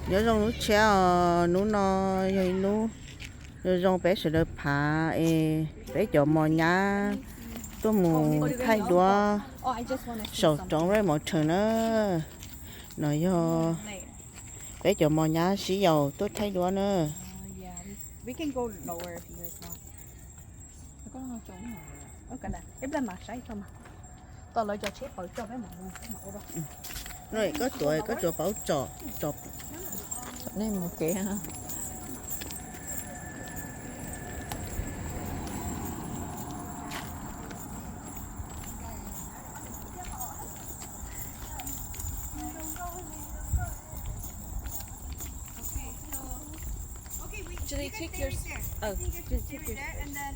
Nyob zoo hnub tshiab os, hnub no yog ib hnub zoo zoo peb sawv daws phav es peb cov mos nyab tuaj mus thaij duab saum roob Red Mountain na. No yog peb cov mos nyab sib yaum tuaj thaij duab na. Koj tuav koj tsuas paub tsom, nej mus kev. Julie, take yours. Oh, Julie, take yours. And then,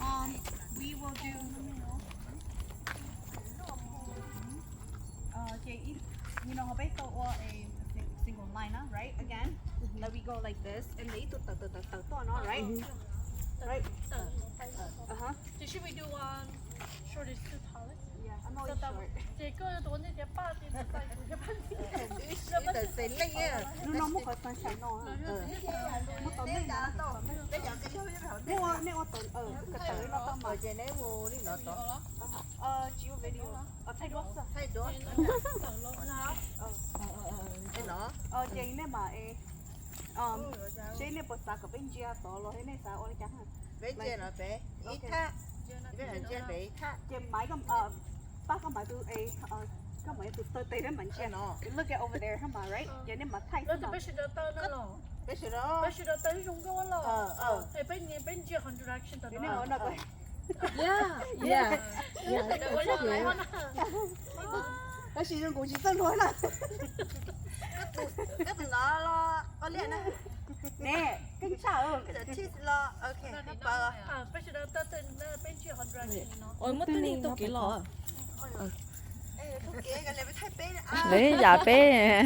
um, we will do, uh, okay, you know, peb tau ua a single line, right? Again, then we go like this, and then ib tug tawm tawm tawm tawm tuaj no, right? Right? Uh-huh. Should we do one short is too tall? Yeah, I'm always short. Ces koj tus ua ntej tias paj tias tus tais kuv thiab paj ntxwv. Ib tawm xes leej. Hnub no muab qhov sunshine no. Muab tau nej na. Nej ua, nej ua tau, tawm no tau mas. Ces neb mus li no tod. Tsis ua video, thaij duab xwb. Thaij duab. Ces nej mas, seb nej puas xav kom peb ntsia tod los nej xav ua li cas? Peb ntsia no pem ib thaj. Peb ntsia pem ib thaj. Ces Maiv, pab koj Maiv tus, koj Maiv tus taw tes peb mam ntsia. Look at over there, hab mas, right? Ces nej mam thaij xwb mas. Peb sawv daws, peb sawv daws taw zoo nkauj los. Peb, peb ntsia qhov direction tod no. Yeah, yeah. Tab sis zoo nkaus tsis txawj luag na. Koj tus no los ua liaj na. Ne, keej tshaj. Koj tus cheese los, ok, koj paws. Peb sawv daws taw, peb ntsia qhov direction no. Muab twg tau kev los. Thaij peb. Lawv yam peb.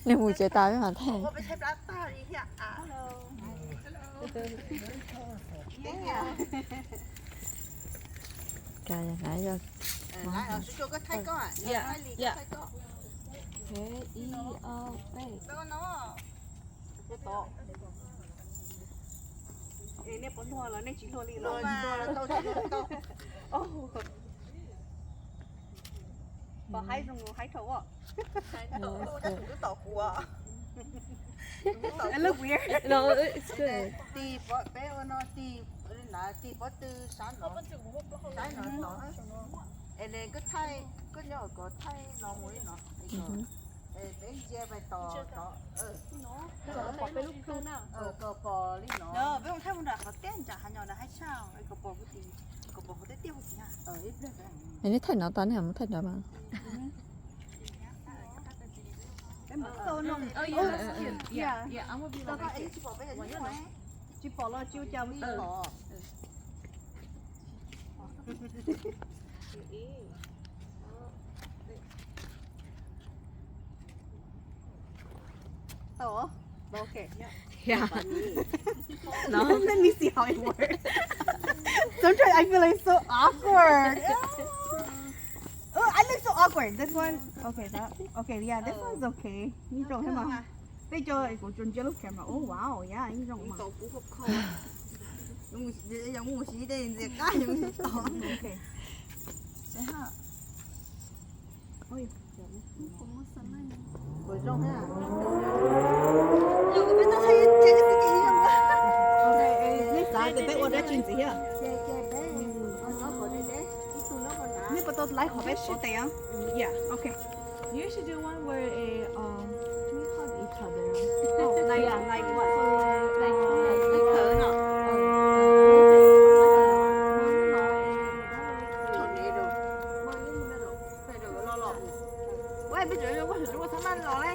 Nws mus tsev tas peb mam thaij. Ib, ob, peb. Nej puas luag los nej tsis luag li los? Pom haib zoo haib dhau os. It look weird. No, it's good. Tis pov, peb ua no tis, tis pov tw sab no, sab no tod. Es nws koj thaij, koj nyob kom thaij no mus li no. Peb ntsia pais tod tod. Kom pom li no. Peb mus thaij mus nram qhov tiaj nram hav nyom nram haib tshaj, kom pom hauv tiaj tiaj hauv tid. Nej thaij no tod, nej mus thaij nrad mas. Tsis pom los tsis ua cas, tsis pom. Tau. Okay. Yeah. No. Let me see how it works. Sometimes I feel like so awkward. Oh, I look so awkward. This one. Okay, that. Okay, yeah, this one's okay. Yeej zoo thiab mas. Peb cov kuv tsuas ntsia lub camera. Oh wow, yeah, yeej zoo mas. Yog mus siv tej ntxias qab yus tsis tau. Okay. Seb ha. Puas zoo ha? Nej xav tias peb ua dab tsi ntxiv thiab? Nej puas tau laib qhov peb sib tes? Yeah, okay. You should do one where a, um, we hug each other. Oh, like, yeah, like what? So, like, like, like, uh, tornado. Ua peb tseem ua txhob maj los li.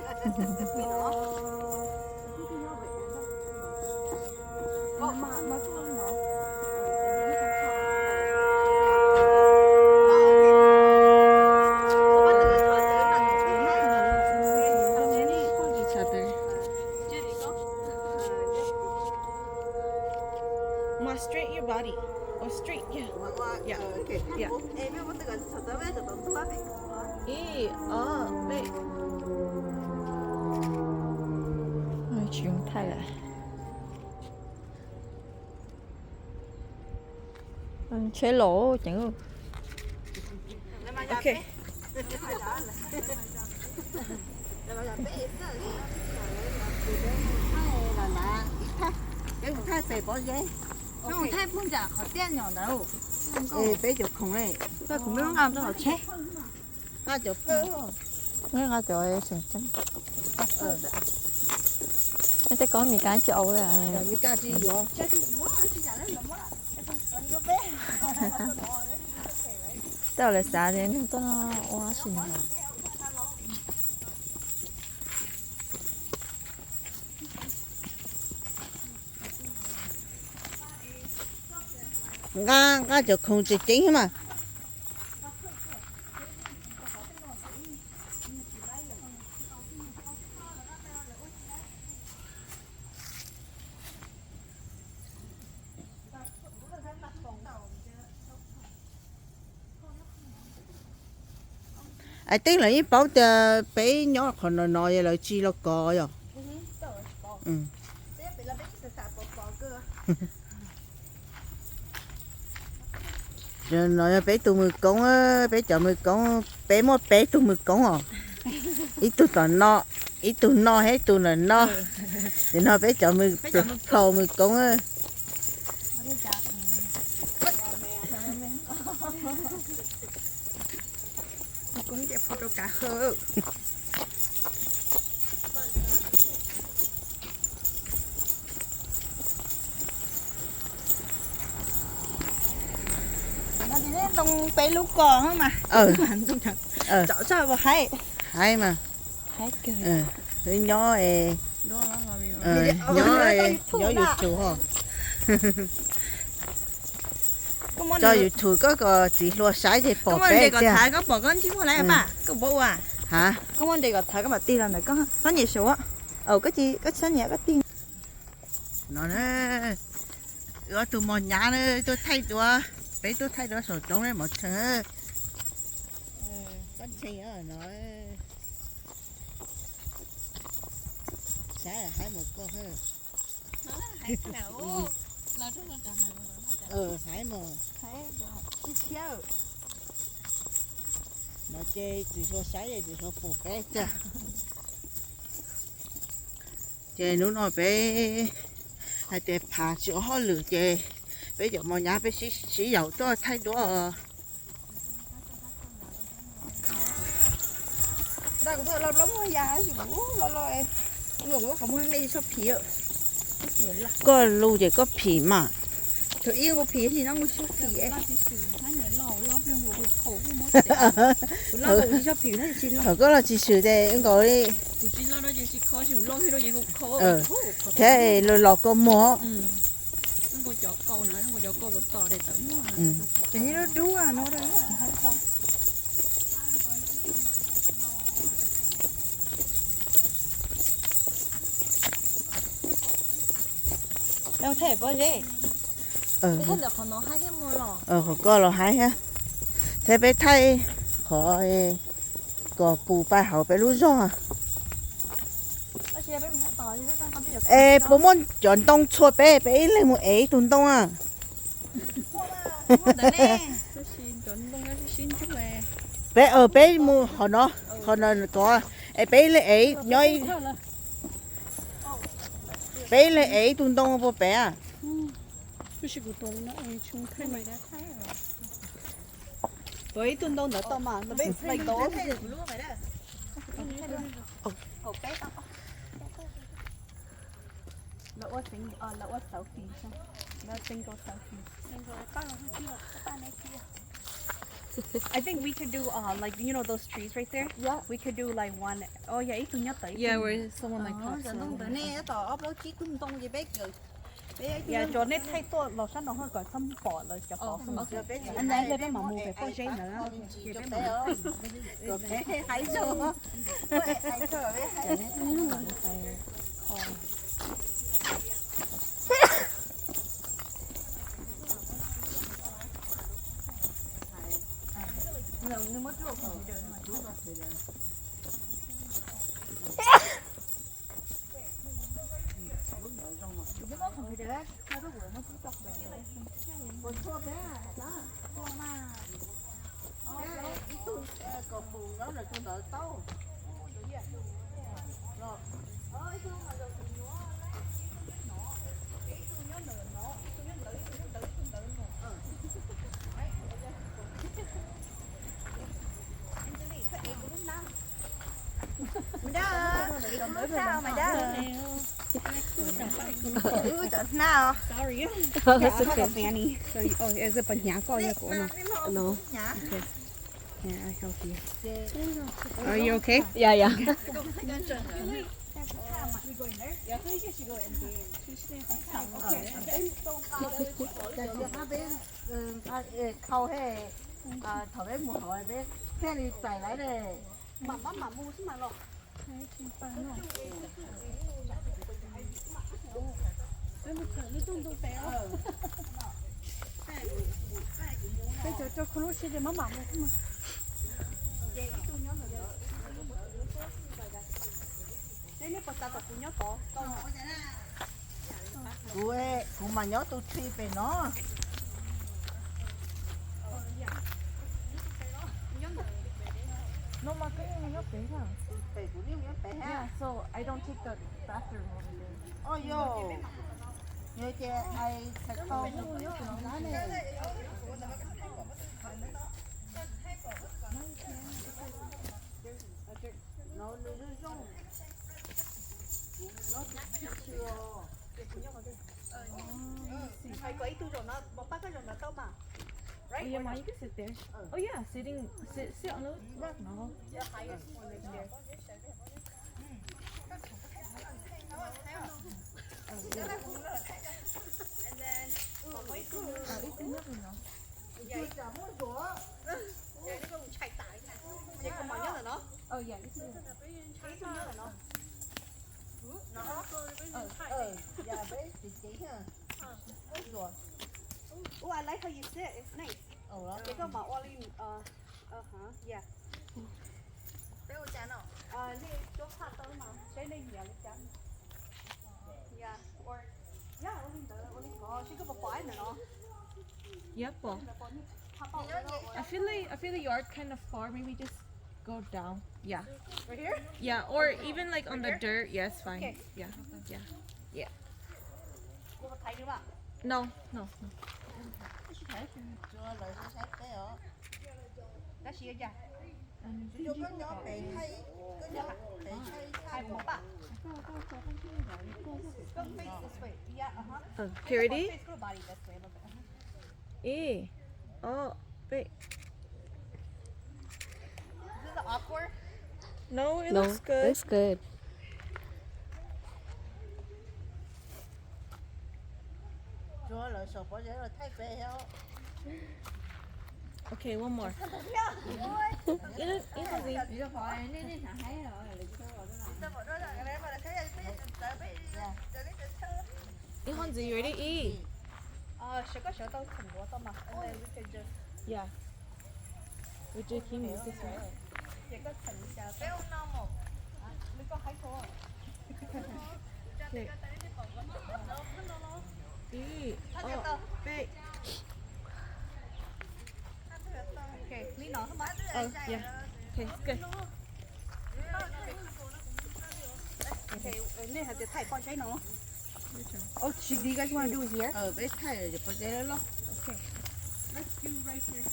Mas straight your body. Street, yeah. Yeah. Yeah. Ib, ob, peb. Tsis zoo thaij lawm. Tsheb los ceev. Ok. Thaij pem pob zeb, thaij puag nram qhov tiaj nyom ntawd. Peb cov khoom, khoom nqa rau hauv tsheb. Nqa cov kawj, nqa cov seem ceeb. Tej ko Mes Kas tsis au li. Tej lawv xav tias neeg tuaj no ua sim. Nqa, nqa cov khoom tseem ceev mas. Hais tias lawv yeej paub tias peb nyob qhov no no es lawv tsis los kov yom. No yog peb tug mws koob, peb cov mws koob, peb muaj peb tug mws koob os. Ib tug tom no, ib tug no thiab ib tug ntawm no. Nim no peb cov mws plhau mws koob. Ntoo peb lub ko mas. Tsom soj haib. Haib mas. Nyob, nyob, nyob YouTube ho. Tso YouTube koj kom txiv hluas saib ces pom peb tiag. Koj pom koj ntsib muag lawm pab, koj puas ua? Ha? Koj muab nres kom txhav koj mam tig los ntawm koj, txhob nyem saum. Koj tsis txhob nyem, koj tig. No, ob tug mos nyab tuaj thaij duab, peb tuaj thaij duab saum roob mos tshee. Koj ntshee no. Saib haib mus koj. Haib mus. No ces txiv hluas saib ces txiv hluas pom peb tiag. Ces hnub no peb hais tias phav tsis ua hauj lwm ces peb cov mos nyab peb sib yaum tuaj thaij duab. Koj lus ces koj phim mas. Thaum koj los tsis swm ces nkaus li. Thiab los los kua muag. Thaij pob zeb. Qhov koj los haib thiab. Thiab peb thaij qhov kom pus pais hauv peb lub zog. Es puas muaj cov ntoo txhua peb, peb ib leeg mus ev ib tug ntoo a? Peb, peb mus qhov no, qhov no kov, es peb ib leeg ev nyob, peb ib leeg ev ib tug ntoo puas pem a? Tuav ib tug ntoo ntawd tau mas. Lawv ua, lawv ua selfie, lawv single selfie. I think we could do, uh, like, you know those trees right there? Yeah. We could do like one. Oh yeah, ib tug nyob tod. Yeah, where someone like pops up. Ntoo ntawd ne, tab tom ob plaub tsib tug ntoo ces peb kawm. Yeah, cov nej thaij tuaj los sab no ho kom txhob pom lawv cov pom. Hle peb mam mus pem pob zeb ntawd. Maiv Dawb, maiv Dawb. Wb cov hnab os. Sorry. Pos hnyav koj yog kuv no. No. Okay. Yeah, I help you. Are you okay? Yeah, yeah. Khau he, thaum peb mus hauv peb thiaj li txais lawv ne. Mam maj mam mus xwb mas los. Peb cov rau khau lub siab ces maj mam mus xwb mas. Kuv, kuv mas nyob tus txhij pem no. No mas koj yeej nyob pem thiab. Pem kuv yeej nyob pem thiab. Yeah, so I don't take the bathroom over there. Oh, yog. Yog ces hais txhais tau nyob pem no ne. No nws zoo zoo. Hais kom ib tug zaum no, pab koj zaum no tau mas. Right? Oh, yeah, ma, you can sit there. Oh, yeah, sitting, sit, sit on the rug no. Ces koj mam nyob ntawm no. Oh, yeah, you can do that. No. Yeah, peb tsis ceev thiab. Peb zuas. Oh, I like how you sit. It's nice. Ces koj mam ua li, uh, uh-huh, yeah. Peb ua cas no? Nej cuab phaj tau mas seb nej nyiam li cas. Yeah, or, yeah, ua li ntawd, ua li ko, seb koj puas pom ntawm no. Yep. I feel like, I feel like you are kind of far. Maybe just go down. Yeah. Right here? Yeah, or even like on the dirt. Yeah, it's fine. Okay. Yeah. Yeah. Yeah. No, no, no. Tab sis yog cas? Koj nyob pem thaij, koj nyob pem thaij thaij kuv pam. Koj face this way. Yeah, uh-huh. Oh, okay, ready? Face koj body this way a little bit. Uh-huh. Ib, ob, peb. Is this awkward? No, it looks good. No, looks good. Tsuav lawv saum pob zeb los thaij peb thiab. Okay, one more. Ib, ib qho ntxiv. Ib qho ntxiv, you ready? Ib. Sawv koj sawv tau txheem duav tau mas. Yeah. Ua tsis kheev mus xwb xwb. Ces koj txheem li cas peb ua no mas. Li koj hais tau. Ib, ob, peb. Ok, li no. Oh, yeah. Okay, it's good. Okay, nej hais tias thaij pob zeb no. Oh, should you guys want to do it here? Peb thaij pob zeb loj. Okay. Let's do right here.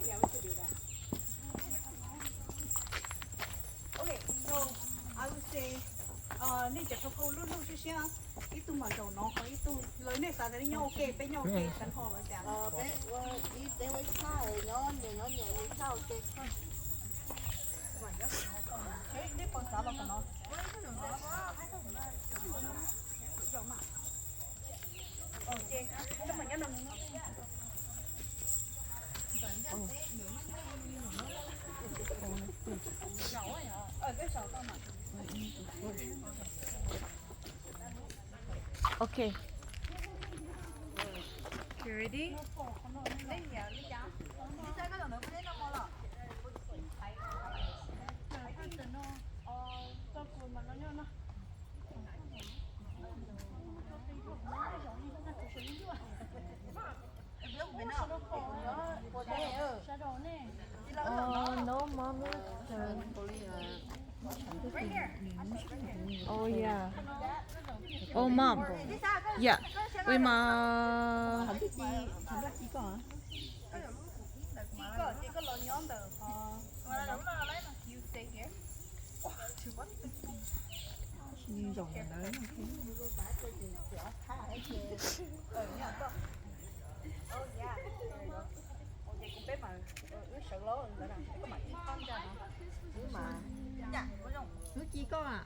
Yeah, we could do that. Okay, so I would say, uh, nej cov khau khau lub lub siab siab, ib tug mas zaum no ho ib tug, lawv nej xav tias nej nyob ua ke, peb nyob ua ke, xav ho lawv tias. Peb ua ib, peb ua ib thaj, nyob nyias nyob nyias ua ib thaj ua ke. Nej puas xav los tom no? Zaum mas. Ov, ces koj mas nyob no. Okay. You ready? Oh, no, mommy. Oh, yeah. Oh, mom. Yeah. We mom. Wb ci koj a.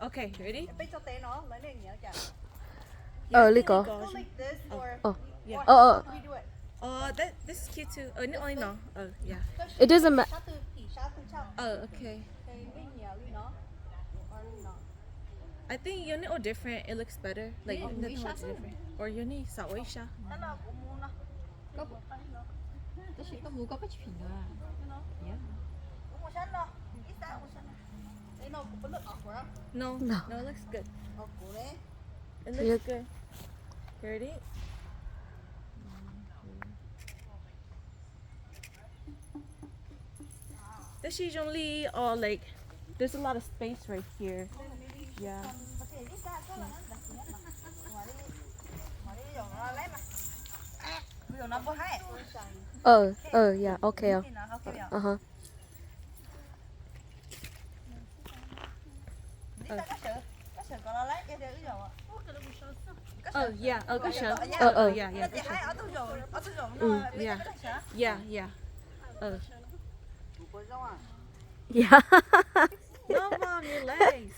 Okay, ready? Ờ, li ko. Ờ, ờ. This is cute too. Ờ, neb ua li no. Ờ, yeah. It doesn't matter. Ờ, okay. I think yog neb ua different, it looks better. Like, neb ua different. Or yog neb xav ua ib sab. Tab sis koj mus koj, koj tsis phim no. No, no, it looks good. It looks good. Ready? Tab sis zoo li, or like, there's a lot of space right here. Yeah. Ờ, ờ, yeah, ok. Ờ, ờ, hả? Ờ, yeah, ờ, koj sawv. Ờ, ờ, yeah, yeah, koj sawv. Ừ, yeah. Yeah, yeah. Ờ. Yeah. No, mom, your legs.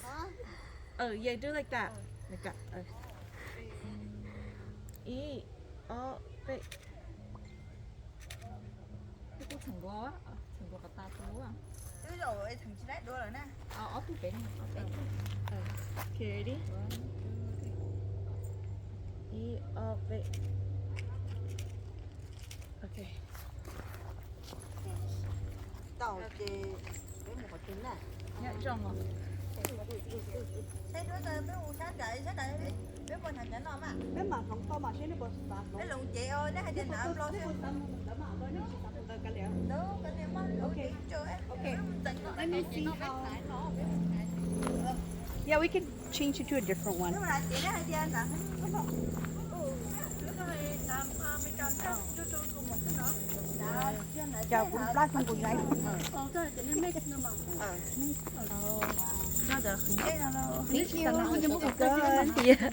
Ờ, yeah, do like that. Like that. Ờ. Ib, ob, peb. Twb kuj txheem nkaus, txheem nkaus qhov tas tu. Twb zaum txheem tsis laib dua lawm na. Ob tug pem, ob pem. Okay, ready? Ib, ob, peb. Okay. Tau ces peb mus qhov twg na? Nyob zoo os. Peb mus sab nraud, sab nraud, peb mus hnav cov no mas. Peb mam hloov tau mas seb nej puas xav hloov. Peb hloov ces nej hais tias hnav nplo xwb. Let me see how. Yeah, we can change it to a different one. Cov kuv plab xyoo kuv zais. Thank you. Yeah.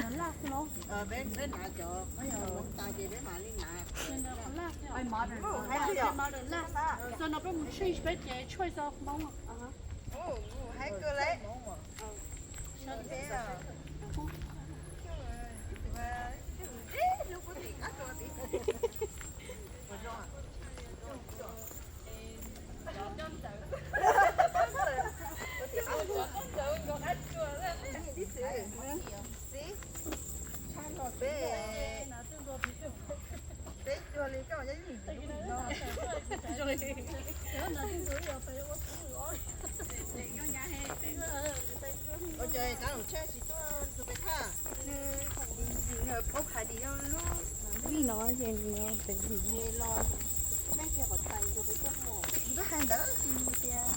Ua cas kab lus tshaj tsis tuaj tus pem thaj? Nws paub phav dim no lub vij no ces nws pem dim los. Nej kiag qhov tais nrog peb tuaj mus. Nws twb hais ntawd tias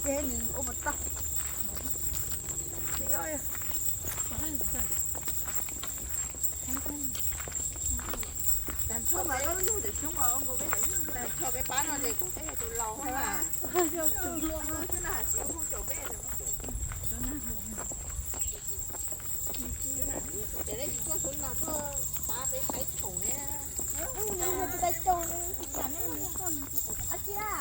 ces nws ua puas tau. Tag nrho mas koj lub ntawm xyoob os, nkaus peb, tag nrho peb pab no ces kuv twb yog tus laus mas. Xwb na, hais tsis hu caum peb. Ces nej tsis tuaj xub nag tuaj pab peb saib tsoom ne. Tus tais caus ne, tus tais ne, ua tsi a?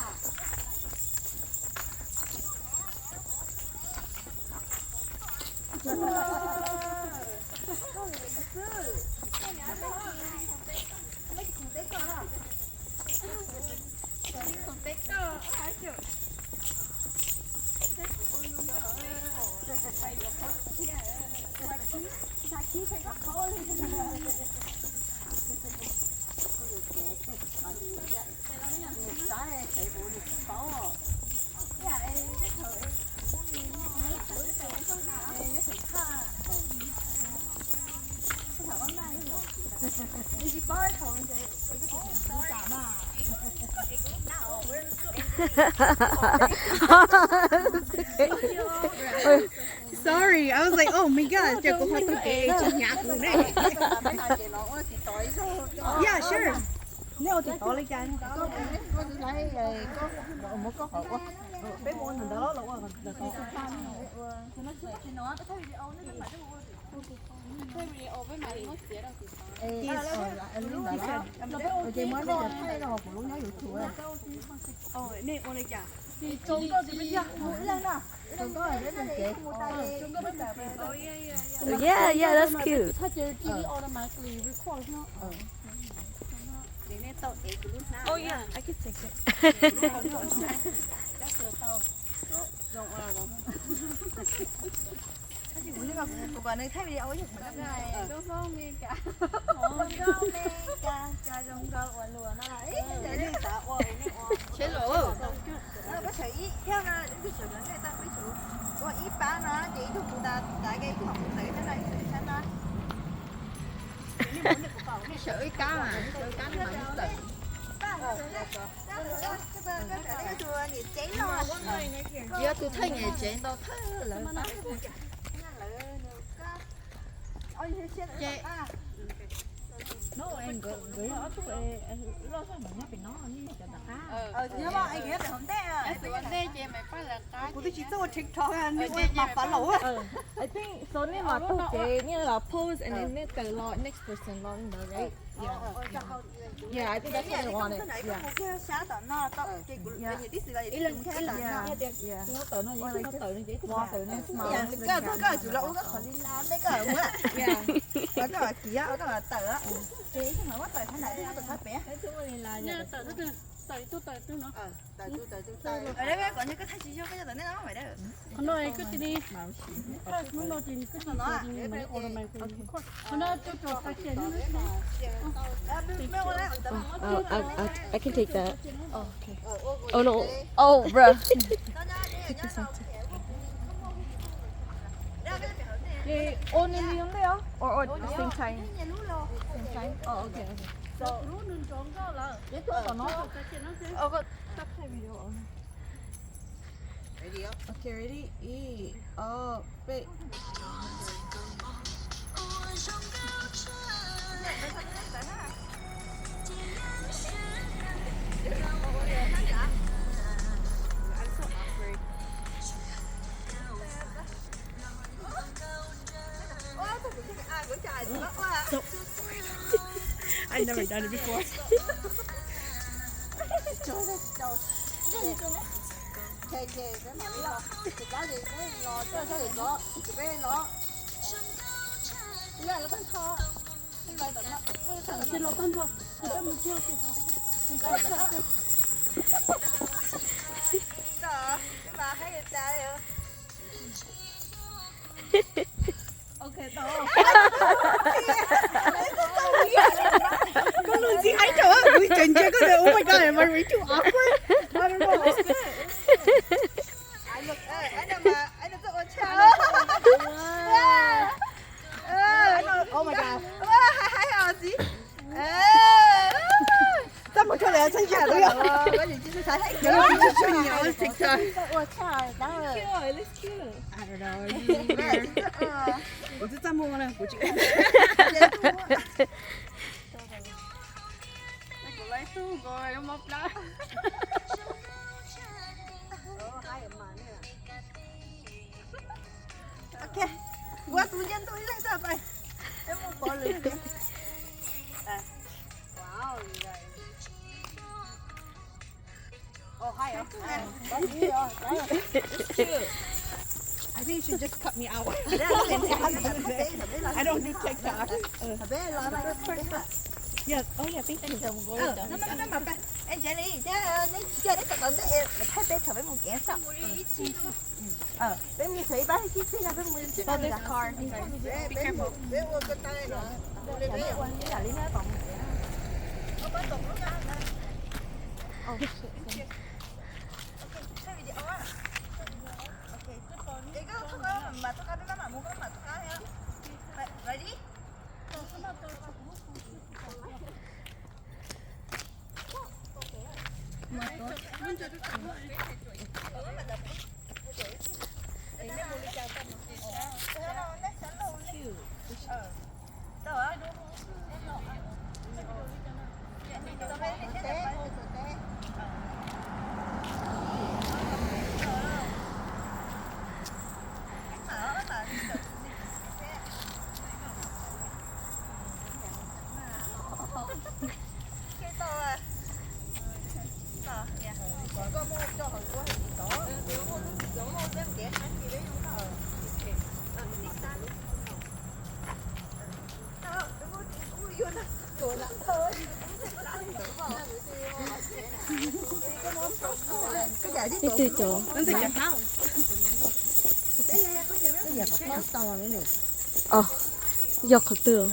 Sorry, I was like, oh my god, ces kuv ho tau kev tsis hnyav kuv ne. Yeah, sure. Nej ua tsis tau li cas. Peb mus ua ntawm ntawd los ua ntawm tod. Ces muab nej thaij rau hauv kuv lub nyob YouTube. Nej ua li cas? Yeah, yeah, that's cute. Oh yeah, I can take it. Kuv pom nws thaij video ua yog kuv. Zoo nkauj me cas, cas zoo nkauj ua luaj no. Peb sawv ib thiab no, peb sawv nej tau peb sawv ua ib pab no ces ib tug kuv tas tas ke ib tug mam kuv tawm sab no ib tug sab no. Sawv ib kab mas, sawv ib kab no mas tawm. Yog tus thawj niam tsev ntau thawj lawm. Ces no nkawd yog ob tug loj zog mas nyob pem no, nej yog cov tom qab. Kuv twb tsis txawj ua TikTok, nej ua mas fav laus. I think so, nej mas taug kev, nej los pose and then nej tawm los next person los li ntawd, right? Yeah, I think that's what I wanted. Yeah. Ib leeg ib leeg, yog tias kuv tawm no ces ib tug tawm no ces ib tug tawm no. Koj txog koj yuav tsum los ua koj qhov li na, koj mus, koj kiv, koj tawm. Ces ib tug mam muab tawm thab ntawm, ib tug tawm thab pem. Tawm ib tug, tawm ib tug no. Qhov no koj cia li, hnub no ces koj cia li, qhov no coj tso tag kiag no. I can take that. Oh no. Oh, bro. Only li ntej os, or, or same time? Same time. Oh, okay, okay. So, lub nws nrov nkauj lawm. Tom no. Okay, ready? Ib, ob, peb. So, I've never done it before. Koj lus ntxhi heev rau kuv, ib tsam ntsia koj tias, oh my god, am I way too awkward? I don't know. Oh my god. Txaj muag kawg li, txaj muag kawg li. Ua tshaj, it looks cute. I don't know. Kuv twb txaj muag na, kuv tsis. Ok, kuv ua tus nce ntuj ib leeg xwb pais. Peb mus pov lwm tiam. I think you should just cut me out. I don't do TikTok. Yes. Oh yeah, thank you. Peb mus sawv ib pab xwb na, peb mus ib pab xwb na, peb mus ib pab xwb na. Ready? Ib tug cov, o, yog qhov twg?